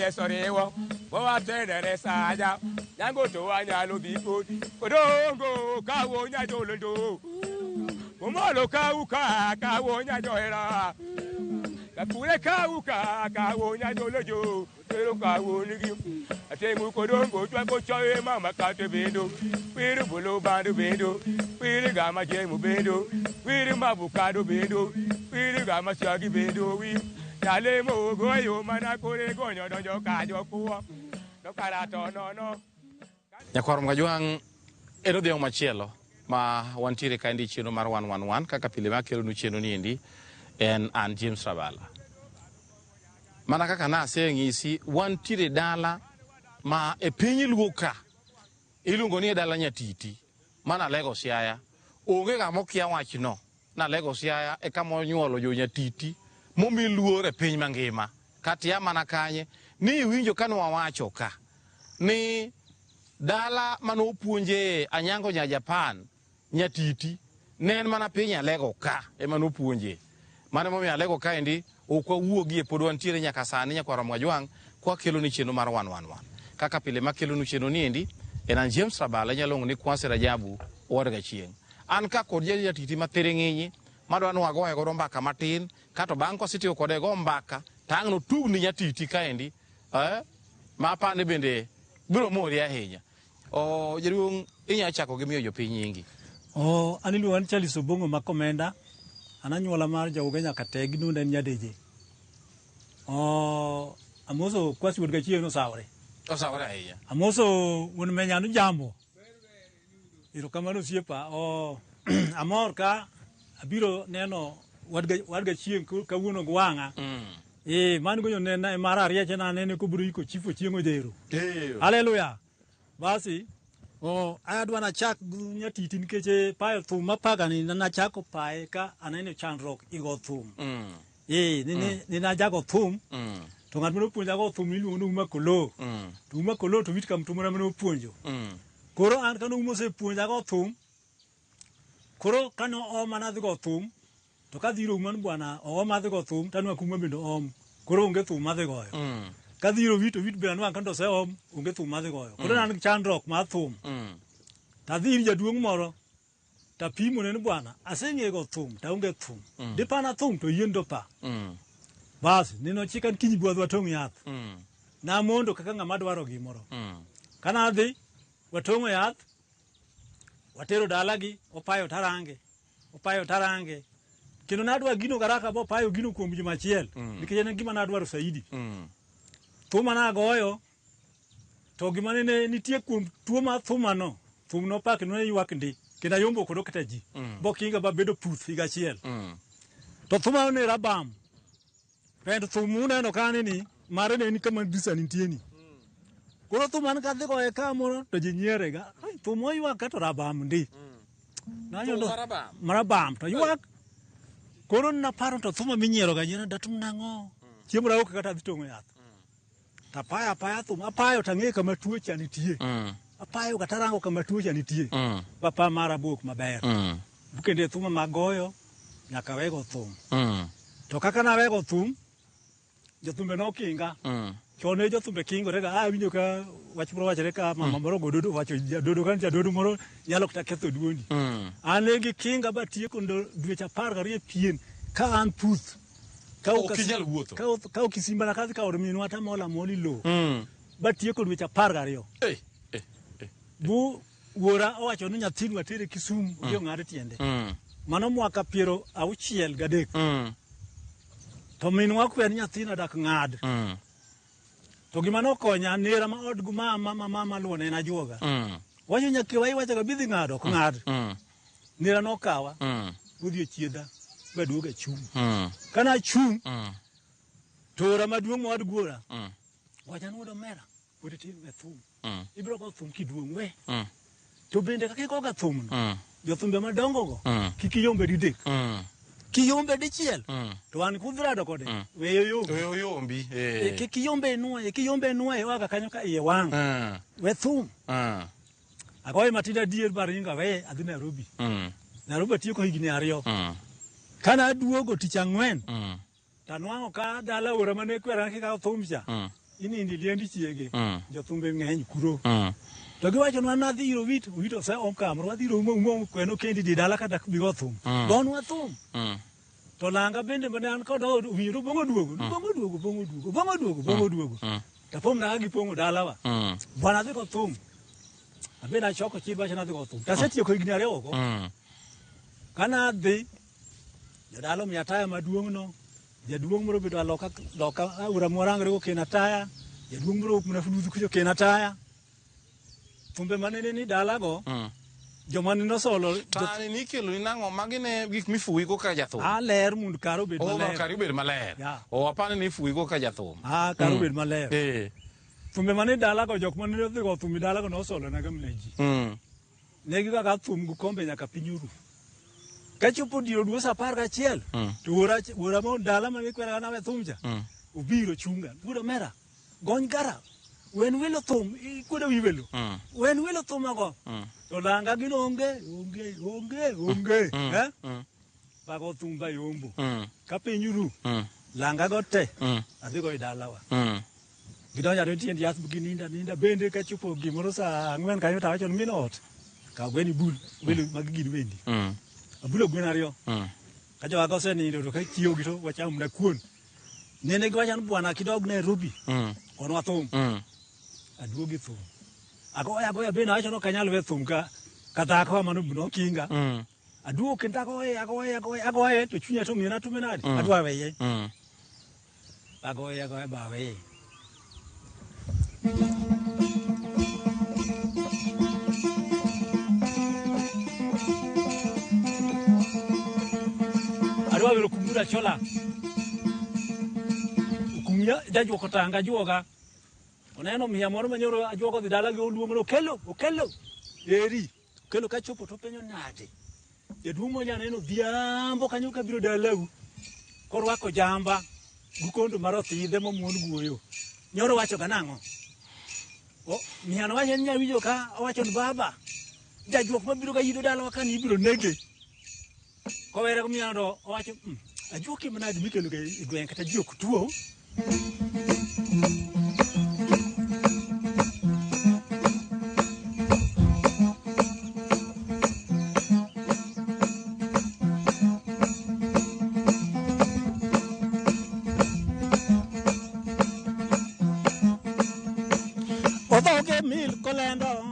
Yesu watenere saja nyango to wanyalo dhi kodi odongo kawo nyajolondo omolo kauka kawo nyajohera kakule kauka kawo nyajolojo pero kawo nigi atemu kodongo chwako choye mama kate bendo wiru bolo bandu bendo wiru gama jemu bendo wiru mabukado bendo wiru gama siagi bendo wi Yale goyo mana kore gonyo donjo kajo kuo no karato no no. Nyakwar Mgajwang' en odhiambo machielo ma wantiere kaendi chenro mar 111 kaka pile ma kelonu chenro ni endi en an James Rabala. Mana kaka naseng'isi, wantiere dala ma e piny Luo ka iluongo ni e dala Nyatiti mana Alego Siaya. Onge ng'ama okia wachno. Nalego Siaya e kama onyuolo jo Nyatiti momi luor e piny mangima. Kata mana kanye ni iwinjo ka nwawacho ka ni dala manopuonje Anyango nya Japan Nyatiti ne en mana piny Alego ka ema nopuonje. Mano emomiyo Alego kaendi ok wawuogie pod wantiere nyaka sani nyakwar Mwajwang' kwakelo ni chenro mar 111. Kaka pile makelonu chenro ni endi en an James Rabala inyalo luongo ni Kwasi Rajabu owad Gachieng'. An ka kod Nyatiti mathiring'inyi madwa ni wagoye godo mbaka matin kato bang' kosetiyo kode go mbaka to ang' notugni Nyatiti kaendi ma apani bende biro mori ahinya. O jaduong' inyalo chako gi miyo jopiny nyingi. O an iluonga ni Charles Obong'o ma Komenda. An anyuola mar Jauge Nyakategi nunda en Nyadeje. O amoso Kwasi wuod Gachieng' osawore. Osawore ahinya. Amoso wuon Menya no jambo. Erokamano osiepa. O amor ka abiro neno wad Gachieng' kawuono gi wang'a. Mano gonyo nena e mar ariyo na anene kobiro iko chief Ochieng' Odhero. Haleluya. Basi o adwa nachak Nyatiti nikech payo thum mapagani nachako paye ka aneno chandruok igo thum. Ni najago thum. To ng'at mane opuonja go thum iluongo ni Uma Kolo. To Uma Kolo to wit kamtumora mane opuonjo. Koro an kane Uma osepuonja go thum, koro kane ooma nadhi go thum, to kadhi ir Uma ni bwana ooma adhi go thum, tanwang'o ka Uma bende oom. Koro onge thum madhi goyo. Kadhi ir Owit, Owit be anwang'o ka oseom, onge thum madhi goyo. Koro an gi chandruok mar thum. Tadhi ir jaduong' moro, tapimone ni bwana, aseng'e go thum, to aonge thum. Dipana thum to yien dopa. Bas, nino chika ni kiny bi wadhi watong' yath. Namondo kaka ng'ama dwaro gimoro. Kana adhi, watong'o yath, watero dalagi, opayo tarange. Opayo tarange. Kendo nadwa gino garaka bopayo gino kuom juma achiel. Nikech en gima nadwaro saidi. Thuma nagoyo, to gima nene nitie kuom tuo mar thuma no, thum nopa kendo ne ywak ndi. Kendo ayombo kod kata ji. Bokinga babedo puth higa achiel. To thuma ne rabam. Pend thum uneno kani ni, mare ne en kama drisa nitie ni. Koro thum an kadhi goye kamoro to ji nyiere ga. Ai, thum oywak ka to rabam ndi. Nayudo marabam to ywak. Koro naparo to thuma minyiero ga nyiero datum nang'o. Chiemo raok kata adhi tong'o yath. Tapayo apaya thum, apayo tang'eyo kama tuo cha nitie. Apayo kata rango kama tuo cha nitie. Papa mara bok maber. Kendo thuma magoyo nyaka wego thum. To kaka nawego thum, jothumbe nokinga. Chon ne jothumbe kingore ga, awinjo ka wach moro wachore ka mama moro go dodo wacho jadodo ka jadodo moro nyalo kata ketho duondi. An ne gikinga batieko dweche 12 pien ka an puth. Ok inyal wuotho. Ka ok isimbana kadhi ka od minwa tamola moli lowo. Batieko dweche 12. Bu wuora owacho ni nyathini watere Kisumu odhi ong'ad tiende. Mano mwaka 63. To minwa kwer ni nyathina dak ng'ad. To gima nokonya nera ma od mama ma mama luwo ne en ajuoga. Wacho nyakewa iwacho ga bidhi ng'ado ok ng'ad. Nera nokawa. Odhi ochiedha baduoga achung'. Kana achung' to ora maduong' ma od guora. Wacha ni wuod omera pod itin we thum. Ibiro go thum kiduong' we. To bende kaka igoga thumno, jothumbe madongo go kik iyombe didek. Kiyombe dichiel to an kudhirado kode weyo yombi. Weyo yombi. Kik iyombe nuoye, kiyombe nuoye waga kanyo ka iye wang'. We thum. Agoye matin adier baringa we adhi Nairobi. Nairobi atieko higni 2. Kana aduogo tich ang'wen. Tanwang'o ka dala ora mane kwera kikawo thum cha. Inindi liendi chiege. Jothumbe ng'eny kuro. Mm. To giwacho nwa nadhi ir Owito, Owito oseom kamoro, wadhi ir Oumo, Oumo kweno kendi di dala kata bigo thum. Gonwa thum. To langa bende mane an kod owinjo to Obong'o duogo, Obong'o duogo, Obong'o duogo, Obong'o duogo, Obong'o duogo. Tapom na gipong'o dalawa. Bwana adhi go thum. Abende achoko chir bacha nadhi go thum. Tasetieko higni ariyo oko. Kana adhi, jodala omiya taya maduong' no, jaduong' moro obedo aloka loka aora mwarangre go kena taya, jaduong' moro wuok mana fuluth kucho kena taya. Thumbe manene ni dalago, joma nene osolo, Tani nikelo ni nang'o magi ne gik mifuwi go kaka jathum. a ler mondo kar obed O maler. kari obed maler. Ya. O apani ni ifuwi go kaka jathum. Ah, kar obed maler. Eh. Thumbe mane dalago, jok mane odhi go thum e dalago nosolo na gamna ji. Ne gigoga thum gi kombe nyaka piny oru. Kachopo dier oduo sa 11, to wuora ma dala mane kwera nawe thum cha, obiro chunga. Wuod omera, gony gara. Wen welo thum, ikuodo wi welo. Wen welo thum ago. To langa gin onge, onge, onge, onge. Eh? Bago thum ba yombo. Ka piny oru, langa go te, adhi go e dalawa. Gidonjo ariyo tiend yath gininda ninda bende kachopo gimoro sa 4 kanyo to awacho ni min ot kaw gwen ibul welo magi gin wendi. Abulo gwen ariyo. Ka jowaga osenindo to ka chiewogi to wachamo mana kuon. Nene giwacho ni bwana kidog Nairobi gonwa thum. Aduogi thum. Agoya agoya bende awacho ni ok anyal we thum ka ka dhako mano nokinga. Aduogo kendo agoye agoye agoye agoye to chunya to ng'ena tume nade adwa weye. Agoye agoye ba aweye. Adwa wero kumura chola. Kumya jajuok otanga ajuoga. Oneno miya moro manyoro ajuoga odhi dala gi oluongo ni Okelo, Okelo. Eri. Okelo kachopo to penjo nade. Jaduong' monya neno odhiambo kanyo kabiro dalau. Korwako jamba gi kondo mar othidhe momuon guoyo. Nyoro wacho ga nang'o? O, miyano wacho ni nyawinjo ka owacho ni baba. Jajuok mabiro ga yidho dalawa ka ni ibiro nege. Kowere go miyano to owacho, ajuoki manade mikelo ga e gweng' kata ji ok tuo. Odhoge mil kolendo,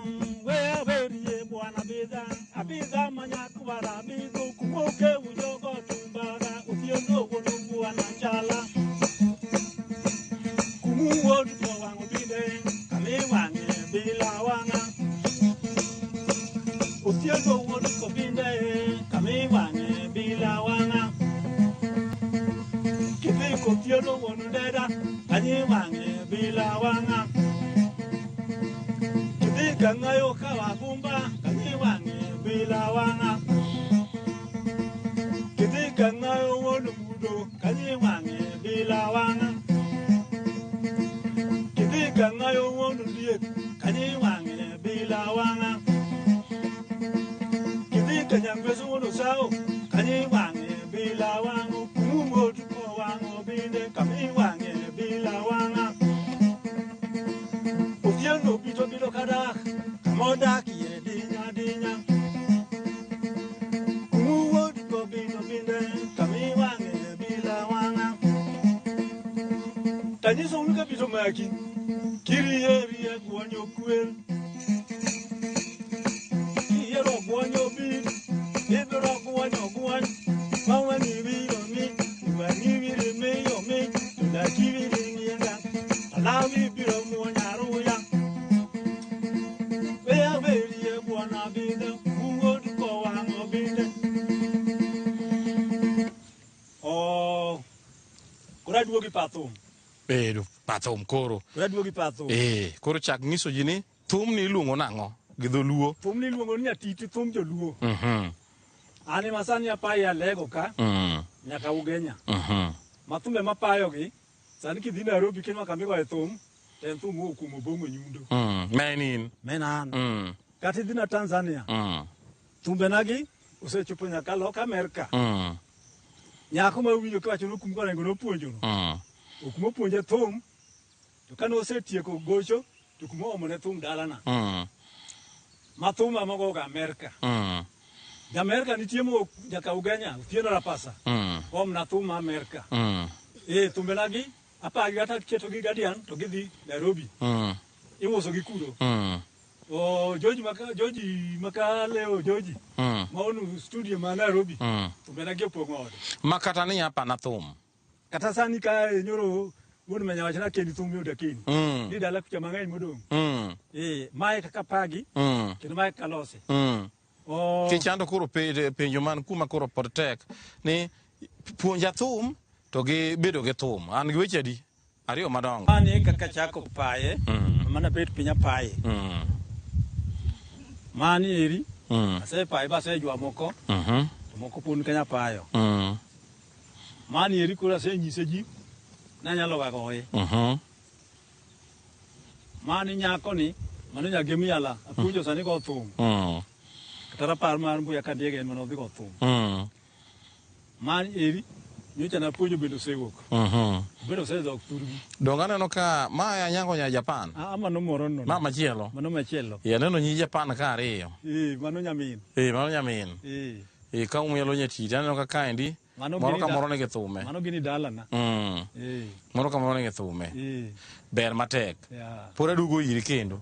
we awerie bwana bidha, abidha manyakwara abidho kumoke ujogo tumbaga, uthiendo wuono bwana chala. Kumu wuod to wang'o binde, kami wang'e bila wang'a. Uthiendo wuod ko binde, kami wang'e bila wang'a. Kidhi kothiendo wuon deda, kanyi wang'e bila wang'a. Kidhi kang'ayo ka wagumba, kanyi wang'e bila wang'a. Kidhi kang'ayo wuon mudo, kanyi wang'e bila wang'a. Kidhi kang'ayo wuon liek, kanyi wang'e bila wang'a. Kidhi kanyangweso wuon osao, kanyi wang'e bila wang'o. Kumu ko wang'o binde, kami wang'e bila wang'a. Odhiambo bito biro kadak, kamodakie dinya dinya. Kumu wuod ko bino binde, kami wang'e bila wang'a. Tanyiso unu ka bito maki, kiriye riye guonyo kwer. Kiyiero guonyo bir, ibiro guonyo guony. Mawang'i biro mi, iwang'i biro miyo mi, to daki biro ng'ienda. Alawi biro muonya aruya. We awerie bwana binde, wuod ko wang'o binde. Oh, koro aduogi pathum. Bedo pathum koro. Koro aduogi pathum. Eh, koro chak nyiso ji ni thum ni iluongo nang'o gi dholuo. Thum ni iluongo ni nyatiti thum joluo. An ema sani apayo e Alego ka, nyaka Ugenya. Ma thumbe mapayogi, sani kidhi Nairobi kinwa kama igoye thum, to en thum mowuok kuom Obong'o Nyundo. Ma en in. Ma en an. Kata idhi na Tanzania, thumbenagi osechopo nyaka loka Amerka. Nyako ma uwinjo kiwacho ni Okum Korengo nopuonjono. Okum opuonje thum, To kane osetieko gocho to kuma oomone thum dalana. Ma thuma mogoga Amerka. Amerka nitie mo nyaka Ugenya, Otieno Rapasa. Omna thum ma Amerka. Thumbena gi apagi kata ketogi Guardian to gidhi Nairobi. Iuso gi kuro. O George maka George maka leo George. Ma onu studio ma Nairobi. Thumbena gi opong'o ode. Ma kata ni hapa na thum. Kata sani ka nyoro wuon menya wachna keni thum yuda keni. Ni dala kucha mang'eny modong'. Mae kaka pagi kendo mae kaka lose. Kichando koro penjo man kuma koro pod tek ni puonja thum to gi bedo gi thum. An gi weche adi? Ariyo madongo. Mani kaka chako paye, mana bet piny apaye. Mani eri, asepaye basejwa moko, to moko pod kanya payo. Mani eri koro asenyise ji nanyalo ga goye. Mani nyako ni, mano nyagem yala, apuonjo sani go thum. Kata rapar mar Mbuya Kandiege en mane odhi go thum. Mani eri, nyocha napuonjo bende osewuok. Bende osedok thurgi. Donge aneno ka ma ya nyango nya Japan. Ah, mano moro no. Ma machielo. Mano machielo. Aneno nyi Japan ka ariyo. Mano nyamin. Mano nyamin. Ka umielo nyatiti aneno ka kaendi moro ka moro nigi thume. Mano gini dalana. Moro ka moro nigi thume. Ber matek. Pod aduogo iri kendo.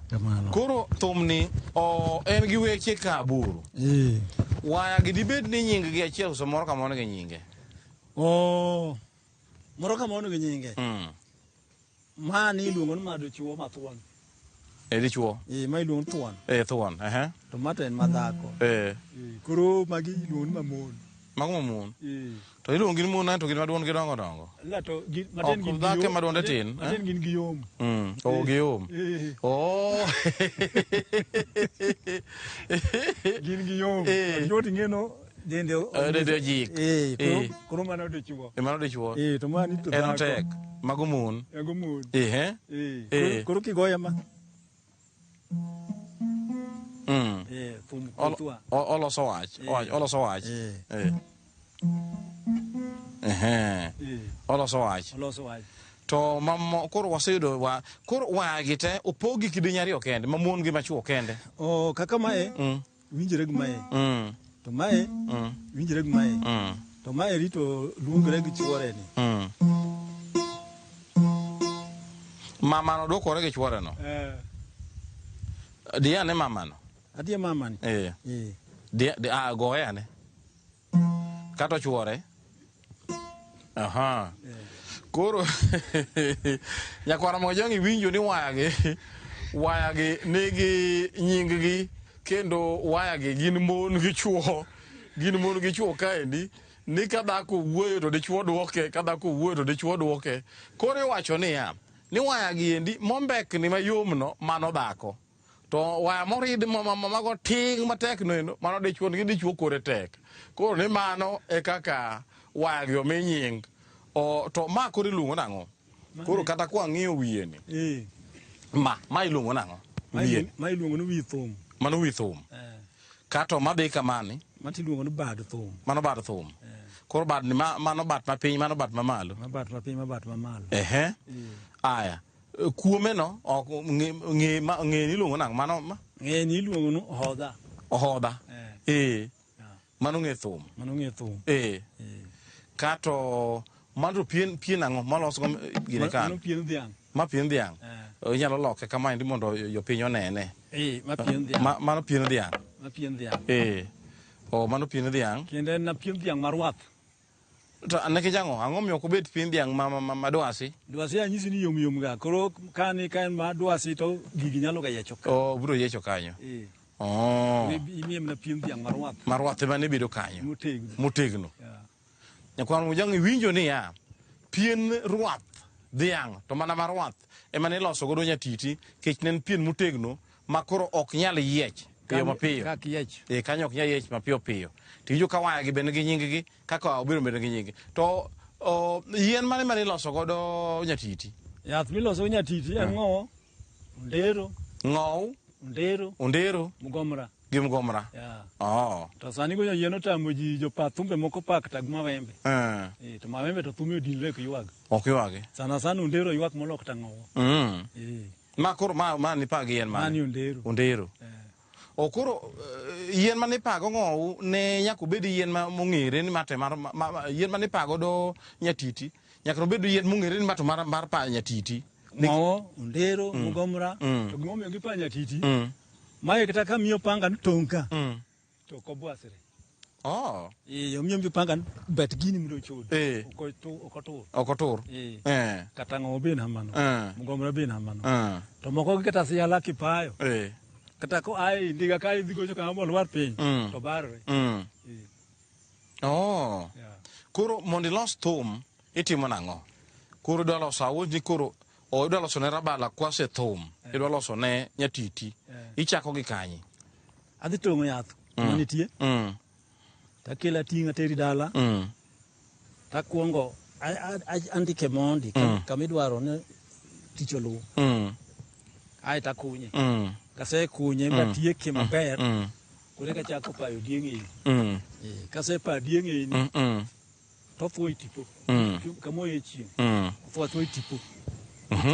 Koro thumni en gi weche ka aboro. Waya gi dibed ni nying gi achiel koso moro ka moro nigi nyinge? Moro ka moro nigi nyinge. Mani iluongo ni madichuo ma thuon. Dichuo? Ma iluongo ni thuon. Thuon, ehe. To ma to en madhako. Koro magi iluongo ni mamon. Mago mamon? To iluongo gi mon to gin maduond gi dongo dongo. La to gin matin gin dhake maduonde tin. Matin gin gi yom. O gi yom. Gin gi yom. Dichuo to ing'eno dende dende ojik. Koro mano dichuo. Mano dichuo. To mani to dhako. En tek. Mago mon. Mago mon. Koro kigoya ma. Thum kuthwa. Oloso wach. Oloso wach. Oloso wach. Oloso wach. To koro waseyudo wa koro wagi te opogi kidieny ariyo kende, ma mon gi machuo kende. Kaka mae winjre gi mae. To mae winjre gi mae. To mae rito luongre gi chuore ni. Mamano dwokore gi chuore no. Diane mamano. Adie mamani. Goye ane. Kata chuore. Aha. Koro nyakwara Mojang iwinjo ni wayagi nigi nying-gi kendo wayagi gin mon gi chuo. Gin mon gi chuo kaendi ni ka dhako wuoyo to dichuo duoke, ka dhako wuoyo to dichuo duoke. Koro iwacho niya, ni wayagi endi mombekni mayomno mano dhako. To waya morid mago ting' matek no endo mano dichuo ni dichuo kore tek. Koro ni mano e kaka wayagi omi nying. To ma koro iluongo nang'o? Koro kata kwa ng'iyo wiye ni. Ma iluongo nang'o? Wiye. Ma iluongo ni wi thum. Mano wi thum. Kato madhi kamani. Mano iluongo ni bad thum. Mano bad thum. Koro bad ni mano bat mapiny, mano bat mamalo. Ma bat mapiny, ma bat mamalo. Aya. Kuome no ok ng'e ni iluongo nang'o? Mano ma? Ng'e ni iluongo ni ohodha. Ohodha. Mano ng'e thum. Mano ng'e thum. Kato mano pien ang'o molos go gine kan? Mano pien dhiang'. Ma pien dhiang'. Inyalo loke kamaendi mondo jopiny onene. Ma pien dhiang'. Mano pien dhiang'. Ma pien dhiang'. Mano pien dhiang'. Kendo en pien dhiang' marwath. To nikech ang'o? Ang'o miyo ok obet pien dhiang' ma dwasi? Dwasi anyisi ni yom yom ga. Koro kani ka en ma dwasi to gigi nyalo ga yecho ka. Biro yecho kanyo. Imiye mana pien dhiang' marwath. Marwath ema ne bedo kanyo. Motegno. Motegno. Nyakwar Mojang iwinjo niya, pien rwath dhiang' to mana marwath ema ne iloso godo nyatiti kech ne en pien motegno ma koro ok nyal yiech piyo mapiyo. Kak yiech. Kanyo ok nyal yiech mapiyo piyo. To iwinjo ka waya gi bende gi nying gi kaka obiro bedo gi nying. To yien mane mane iloso godo nyatiti? Yath miloso go nyatiti en ng'owo, ondero. Ng'ow? Ondero. Ondero. Mugomra. Gi mgomra. Yeah. Oh. To sani go yien otamo ji jopa thumbe moko pak tag mawembe. Eh. Eh, to mawembe to thume odinre ok ywag. Ok ywagi. Sana sana ondero ywak molo kata ng'owo. Eh. Ma koro ma nipa gi yien mane? Mani ondero. Ondero. Eh. O koro yien mane ipago ng'owu ne nyaka obed yien ma mong'ere ni mate mar yien mane ipago do nyatiti nyaka obed yien mong'ere ni mato mar pa nyatiti. Ng'owo, ondero, mugomra, to gimomiyo gipa nyatiti. Mae kata ka miyo panga ni tong' ka. To ok obwasre. Oh. Eh, omiyo miyo panga ni bet gini mondo ochod. Eh. Ok otur. Ok otur. Eh. Eh. Kata ng'owo bende hamano. Eh. Mugomra bende hamano. Eh. To moko gi kata siala kipayo. Eh. Kata ko ae ndiga ka idhi gocho kama bolwar piny. To barore. Eh. Oh. Yeah. Koro mondo ilos thum itimo nang'o? Koro idwa loso awuon ni koro o idwa loso ne Rabala kwase thum, idwa loso ne nyatiti. Ichako gi kanye? Adhi tong'o yath manitie. Takelo ating'o ateri dala. Takwongo andike mondi kama idwaro ni tich oluw. Ae takunye. Kasekunye matieke maber. Koro eka achako payo dieng'e. Kasepayo dieng'e ni to otwo e tipo. Kamoye chieng'. Otwo atwoa e tipo.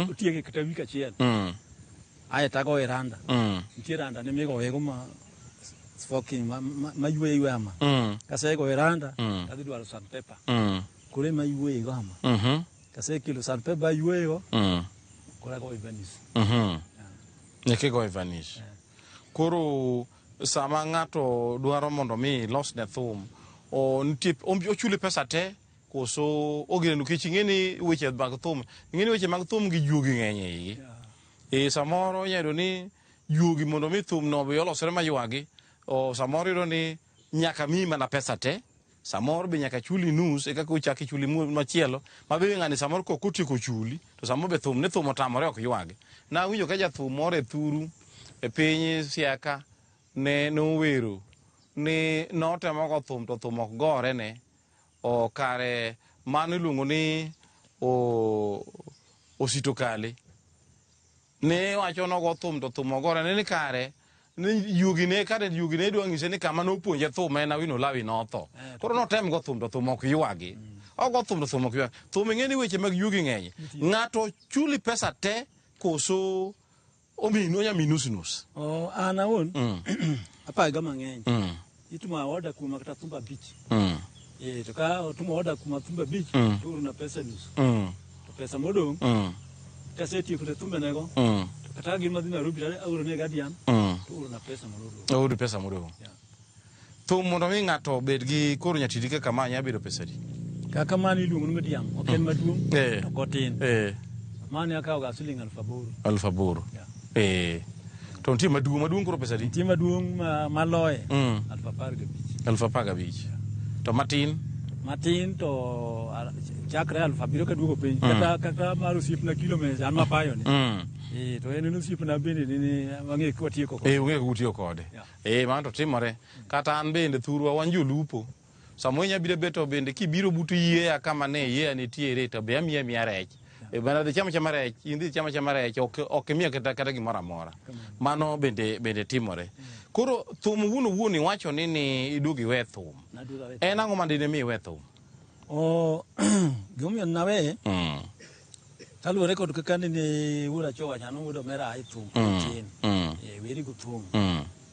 Otieke kata wik achiel. Ae tagoye randa. Nitie randa ne migoyego ma smoking ma yweyo yweya ma. Kasegoye randa tadhi dwaro sandpaper. Koro ema yueyego ama. Kasekelo sandpaper ayueyego koro agoyo varnish. Nyaka igoye varnish. Koro sama ng'ato dwaro mondo mi ilosne thum, nitie ochuli pesa te koso ogeno nikech ing'e ni weche mag thum, ing'e ni weche mag thum gi juogi ng'eny e igi. E samoro inya yudo ni juogi mondo mi thum no be olosre maywagi, o samoro iyudo ni nyaka miyi mana pesa te, samoro be nyaka chuli nus eka kochak ichuli machielo, ma be ng'ani samoro kok otieko chuli, to samoro be thum ne thum otamore ok ywagi. Nawinjo ka jathum moro e thuru e piny Siaka ne nowero ni notemo go thum to thum ok gore ne, o kare mano iluongo ni ositokale. Ne wacho nogo thum to thum ogore ne ni kare ni yugi ne kare yugi ne dwa nyise ni kama nopuonje thum en Awino Lawi notho. Koro notem go thum to thum ok ywagi. Ogo thum to thum ok ywagi. Thum ing'e ni weche mag yugi ng'eny. Ng'ato chuli pesa te koso ominu onya mi nus nus. O an awuon apaga mang'eny. Itimo order kuoma kata thumbe 5. To ka otimo order kuoma thumbe 5 to orona pesa nus. To pesa modong' kasetieko te thumbe nego to kata gin madhi Nairobi to aoro ne Guardian to orona pesa modong'. Ooro pesa modong'. Yeah. Thum mondo mi ng'ato obed gi koro nyatiti kaka ma nya bedo pesa adi? Kaka mano iluongo ni medium, ok en maduong' to ok otin. Mano akawo ga siling 8,000. 8,000. Yeah. To nitie maduong', maduong' koro pesa adi? Nitie maduong' maloye 15,000. 15,000. To matin? Matin to chakre 7,000 kaduogo piny. Kata mar osiepna kilo mesa an mapayo ni. To en osiepna bende ni wang'e kwatieko kode. Ung'e kaka utiyo kode. Yeah. Mano to timore. Kata an bende thurwa wan jolupo. Samoro inya biro bet to bende kibiro but yieya kama ne yieya nitiere to be amiyi amiya rech. Bana dhi chamo chama rech, in dhi chamo chama rech, ok imiya kata gimoro amora. Mano bende timore. Koro thum wuon owuon iwacho ni iduog iwe thum. En ang'o mandine mi iwe thum? Gimomiyo naweye, kaluwore kod kaka nene wuora cho wacho ni wuod omera ae thum tin. Weri go thum.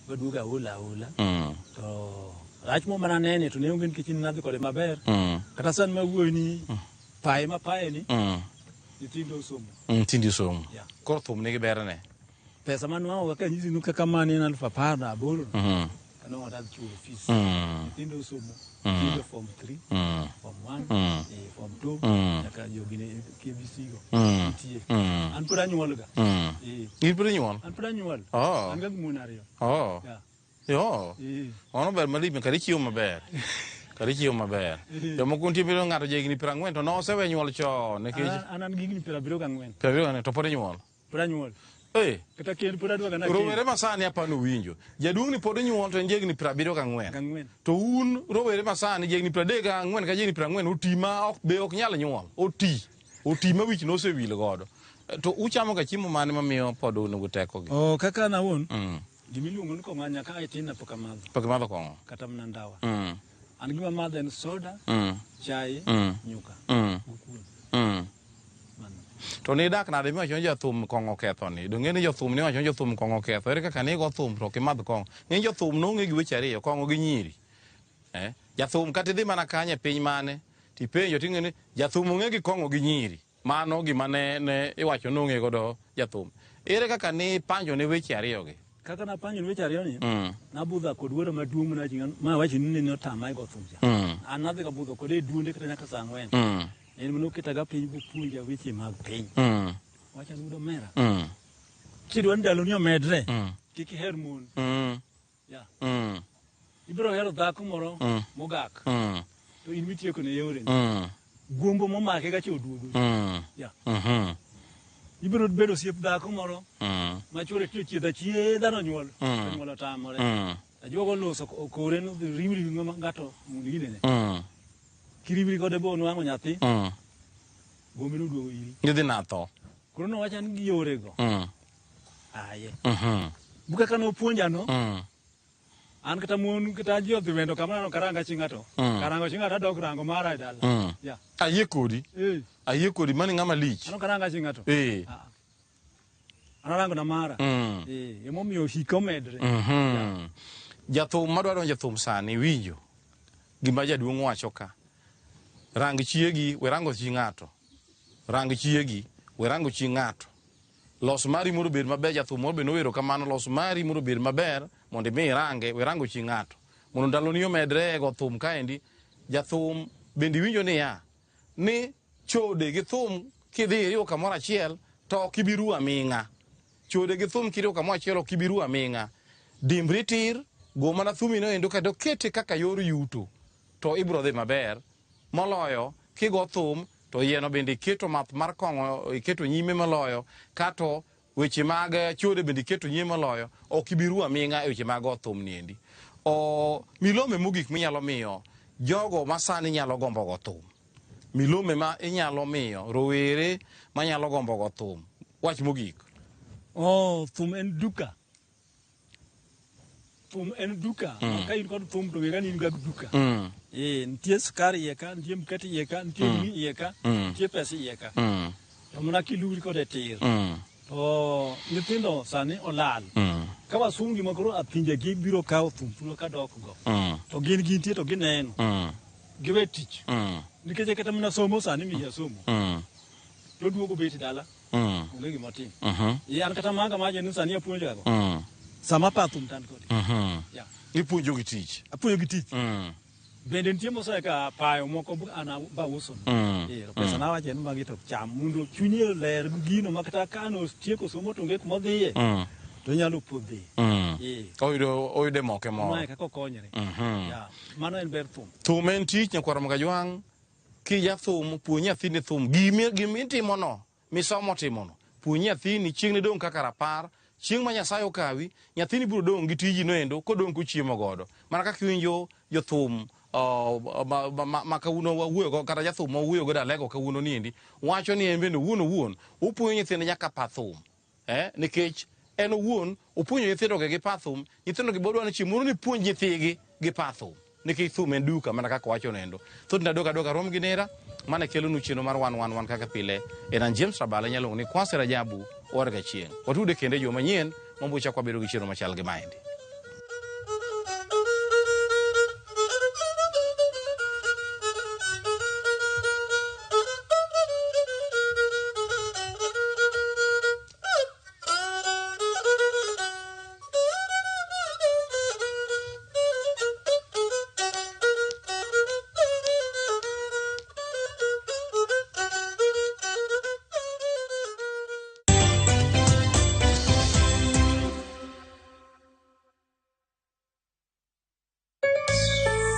Waduogo aola aola. To rach mo mana nene to ne onge nikech nadhi kode maber. Kata sani mawuoyo ni paye ma paye ni nyithindo osomo. Nyithindo osomo. Yeah. Koro thum nigi berne. Pesa manwang'o kaka anyisi ni kaka mane en 18,000. Kanwang'o tadhi chulo fees. Nyithindo osomo. Nyithindo form 3, form 1, form 2, nyaka jogi ne KBC go. Nitie. An pod anyuol ga. In pod inyuol? An pod anyuol. Oh. An ga gi mon 2. Oh. Yeah. Yo. Mano ber malich, kare ichiemo maber. Kare ichiemo maber. Jomoko nitie bedo ng'ato ja higni 40 to nosewe nyuol chon nikech An gi higni 74. 74 to pod inyuol. Pod anyuol. Kata kend pod adwa ga Rowere masani apani uwinjo. Jaduong' ni pod inyuol to en ja higni 74. To un rowere masani ja higni 34 ka ja higni 40 oti ma ok be ok nyal nyuol. Oti. Oti ma wich nosewil godo. To uchamo ga chiemo mane mamiyo pod un gi teko gi? Oh, kaka an awuon. Gima iluongo ni kong'o nyaka ae tin pok amadho. Pok imadho kong'o? Kata mana ndawa. Mm. An gima amadho en soda, Mm. chai, Mm. nyuka, Mm. gi kuon. Mm. Mano. To nidak nade miwacho ni jathum kong'o oketho ni? Donge ni jothum niwacho ni jothum kong'o oketho? Ere kaka nigo thum to ok imadh kong'o? Ng'eny jothum nong'e gi weche ariyo, kong'o gi nyiri. Eh? Jathum kata idhi mana kanye e piny mane, tipenjo ting'e ni jathum ong'e gi kong'o gi nyiri. Mano gima ne iwacho nong'e godo jathum. Ere kaka ni panjo ne weche ariyogi? Kaka napanjo ni weche ariyo ni, Mm. nabudho kod wuora maduong' ma wacho ni ne otama e go thum cha. Mm. An nadhi ka budho kode e duonde kata nyaka saa 4. Mm. En manoketaga piny bopuonja weche mag piny. Mm. Wacha ni wuod omera. Mm. Kidwa ni ndaloni omedre, Mm. kik iher mon. Mm. Yeah. Mm. Ibiro hero dhako moro Mm. mogak. Mm. To in mitieko ne yoreni. Mm. Gombo momake ga cha oduogo. Mm. Yeah. Mhm. Ibiro bedo osiep dhako moro Mm. ma chuore tiyo chiedho achiedha nonyuol. Mm. Onyuol otamore. Mm. Ajuogo oloso kore nodhi riwri gi ng'ato mondo ginene. Mm. Kiriwri kode bo nwang'o nyathi, Mm. gombe noduogo iri. Nidhi natho. Koro nowacha ni gi yorego. Mm. Aye. Mhm. Bu kaka nopuonja no, Mm. an kata mon kata ji odhi wendo kama neno karanga chi ng'ato. Mm. Karango chi ng'ato adok rango mara e dala. Mm. Yeah. Ayie kodi. Eh, Ayie kodi mani ng'ama lich. an ok aranga chi ng'ato. Eh. Ah. An arango na mara. Mm. Eh, emomiyo hika omedre. Mhm. Jathum madwa donjo e thum sani winjo gima jaduong' wacho ka. Rang chiegi, we rango chi ng'ato. Rang chiegi, we rango chi ng'ato. Los mari mondo obed maber, jathum moro be nowero kamano, los mari mondo obed maber mondo imi irange, we rango chi ng'ato. Mondo ndaloni omedre e go thum kaendi, jathum bende iwinjo niya, ni chode gi thum kidhi iriwo kamoro achiel to ok ibi ru aming'a. Chode gi thum kiriwo kamoro achiel ok ibi ru aming'a. Dimbri tir, go mana thumi no endo kendo kete kaka yor yuto to ibiro dhi maber moloyo kigo thum to yieno bende iketo math mar kong'o iketo nyime moloyo kato weche mag chode bende iketo nyime moloyo ok ibi ru aming'a e weche mag go thum niendi. O milome mogik minyalo miyo jogo ma sani nyalo gombo go thum milome ma inyalo miyo rowere manyalo gombo go thum wach mogik. Oh, thum en duka. Thum en duka. Mm. Ka in kod thum to ng'e ni in ga duka. Mm. Eh, nitie sukari iye ka, nitie mkate iye ka, nitie ring'o iye ka, Mm. nitie pesa iye ka. Mm. To mana kiluri kode tir. Mm. To nyithindo sani olal. Mm. Ka wasungi ma koro apinje gi biro kawo thum thuolo ka dok go. Mm. To gin gintie to gineno. Mm. Giwe tich. Mm. Nikech kata mana somo sani miya somo. Mm. To duogo bet dala. Mm. Onge gima otim. Mhm. Eh, an kata maga maje ni sani apuonjo gago. Mm. Sama pa thum tan kode. Mhm. Yeah. Ipuonjo gi tich. Apuonjo gi tich. Mm. Bende nitie moseka payo moko an ba uso. Mm. Eh, to pesa nawacho ni magi to cham mondo chunye oler gi gino ma kata ka notieko somo to onge kuma odhiye Mm. to onyalo podhe. Mm. Eh, Oyudo oyude moke moro. mae kaka okonyre. Mhm. Yeah. Mano en ber thum. Thum en tich nyakwar Kajwang'. Kija thum, puonj nyathini thum. Gimi gimitimono, misomo timono. Puonj nyathini chieng' ne dong' kaka rapar. Chieng' ma Nyasaye okawi, nyathini biro dong' gi tiji no endo kodong' kochiemo godo. Mana kaka iwinjo jothum ma kawuono wawuoyo kata jathum ma wawuoyo godo Alego kawuono niendi wacho ni en bende owuon owuon opuonjo nyithinde nyaka pa thum. Eh, nikech en owuon opuonjo nyithindo gi pa thum, nyithindo gi bodwa ni chieng' moro ni puonj nyithigi gi pa thum. Nikech thum en duka mana kaka wacho nendo. Thothne adoka adoka rom gi nera, mane kelonu chenro mar wan wan wan kaka pile. En an James Rabala inyalo luongo ni Kwasi Rajabu Warga Chieng'. Watude kendo e juma manyien mambo chak wabedo gi chenro machal gi maendi.